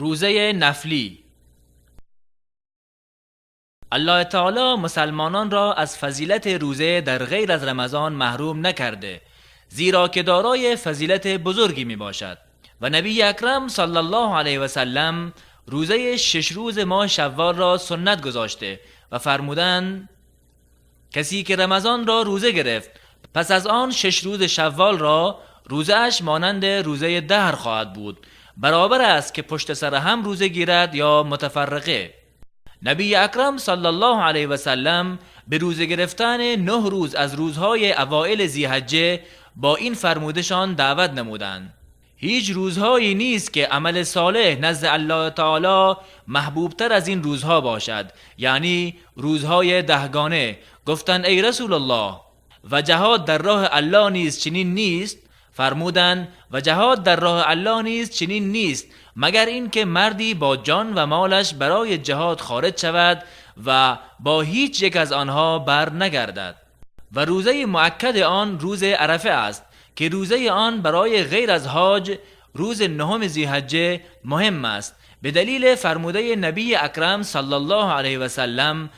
روزه نفلی. الله تعالی مسلمانان را از فضیلت روزه در غیر از رمضان محروم نکرده، زیرا که دارای فضیلت بزرگی می باشد. و نبی اکرم صلی الله علیه و سلم روزه 6 روز ماه شوال را سنت گذاشته و فرمودند کسی که رمضان را روزه گرفت پس از آن 6 روز شوال را روزه‌اش مانند روزه دهر خواهد بود، برابر است که پشت سر هم روزه گیرد یا متفرقه. نبی اکرم صلی الله علیه و سلم به روزه گرفتن 9 روز از روزهای اوائل ذی‌حجه با این فرمودشان دعوت نمودند: هیچ روزهایی نیست که عمل صالح نزد الله تعالی محبوبتر از این روزها باشد، یعنی روزهای دهگانه. گفتند ای رسول الله، و جهاد در راه الله نیز چنین نیست؟ فرمودند و جهاد در راه الله نیز چنین نیست مگر اینکه مردی با جان و مالش برای جهاد خارج شود و با هیچ یک از آنها بر نگردد. و روزه مؤکد آن روز عرفه است که روزه آن برای غیر از حاج روز 9 ذی‌حجه مهم است، به دلیل فرموده نبی اکرم صلی الله علیه و سلم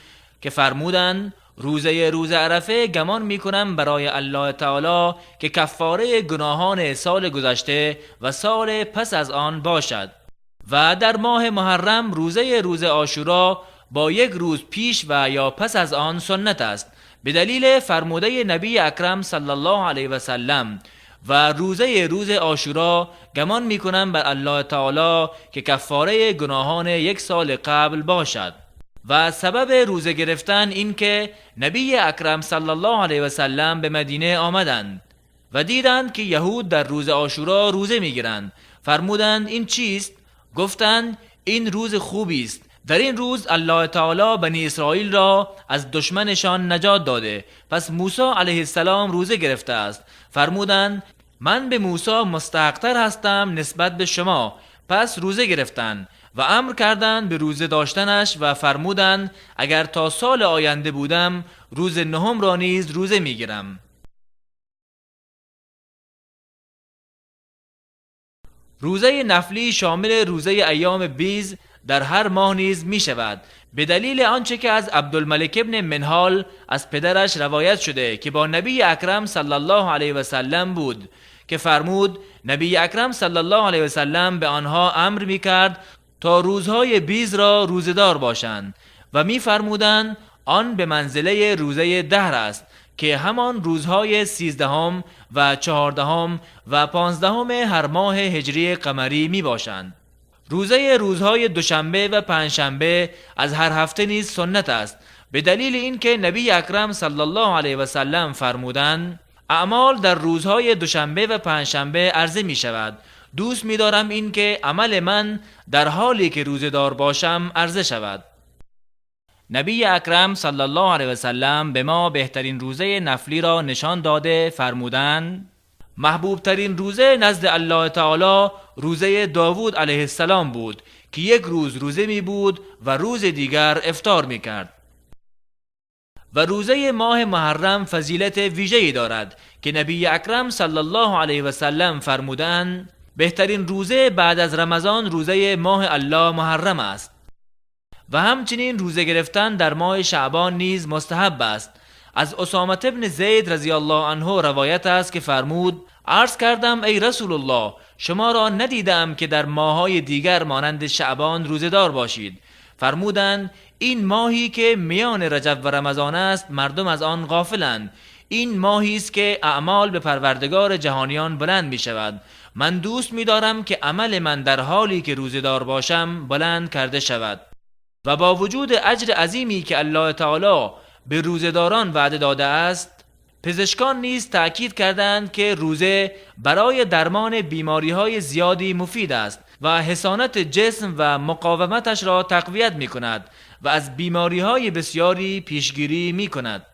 که فرمودند روزه روز عرفه گمان میکنم برای الله تعالی که کفاره گناهان سال گذشته و سال پس از آن باشد. و در ماه محرم روزه روز عاشورا با 1 روز پیش و یا پس از آن سنت است، به دلیل فرموده نبی اکرم صلی الله علیه و سلم. و روزه روز عاشورا گمان میکنم بر الله تعالی که کفاره گناهان 1 سال قبل باشد. و سبب روزه گرفتن این که نبی اکرم صلی الله علیه و سلم به مدینه آمدند و دیدند که یهود در روز عاشورا روزه میگیرند. فرمودند این چیست؟ گفتند این روز خوبی است، در این روز الله تعالی بنی اسرائیل را از دشمنشان نجات داده، پس موسی علیه السلام روزه گرفته است. فرمودند من به موسی مستحقتر هستم نسبت به شما، پس روزه گرفتند و امر کردند به روزه داشتنش و فرمودند اگر تا سال آینده بودم روز 9 را نیز روزه میگیرم. روزه نفلی شامل روزه ایام بیض در هر ماه نیز می شود، به دلیل آنچه که از عبدالملک ابن منهال از پدرش روایت شده که با نبی اکرم صلی الله علیه و سلم بود که فرمود نبی اکرم صلی الله علیه و سلم به آنها امر می کرد تا روزهای بیض را روزه‌دار باشند و می فرمودند آن به منزله روزه دهر است که همان روزهای 13 و 14 و 15 هر ماه هجری قمری می باشند. روزه روزهای دوشنبه و پنجشنبه از هر هفته نیز سنت است، به دلیل اینکه نبی اکرم صلی الله علیه و سلم فرمودند اعمال در روزهای دوشنبه و پنجشنبه عرضه می شود، دوست می دارم اینکه عمل من در حالی که روزه‌دار باشم عرضه شود. نبی اکرم صلی الله علیه و سلم به ما بهترین روزه نفلی را نشان داده فرمودند محبوب ترین روزه نزد الله تعالی روزه داوود علیه السلام بود که 1 روز روزه می بود و روز دیگر افطار می کرد. و روزه ماه محرم فضیلت ویژه‌ای دارد که نبی اکرم صلی الله علیه و سلم فرمودند بهترین روزه بعد از رمضان روزه ماه الله محرم است. و همچنین روزه گرفتن در ماه شعبان نیز مستحب است. از اسامه ابن زید رضی الله عنه روایت است که فرمود عرض کردم ای رسول الله، شما را ندیدم که در ماه‌های دیگر مانند شعبان روزه‌دار باشید. فرمودند این ماهی که میان رجب و رمضان است مردم از آن غافلند، این ماهی است که اعمال به پروردگار جهانیان بلند می شود. من دوست می دارم که عمل من در حالی که روزه‌دار باشم بلند کرده شود. و با وجود اجر عظیمی که الله تعالی به روزه‌داران وعده داده است، پزشکان نیز تأکید کردند که روزه برای درمان بیماری‌های زیادی مفید است و حصانت جسم و مقاومتش را تقویت می‌کند و از بیماری‌های بسیاری پیشگیری می‌کند.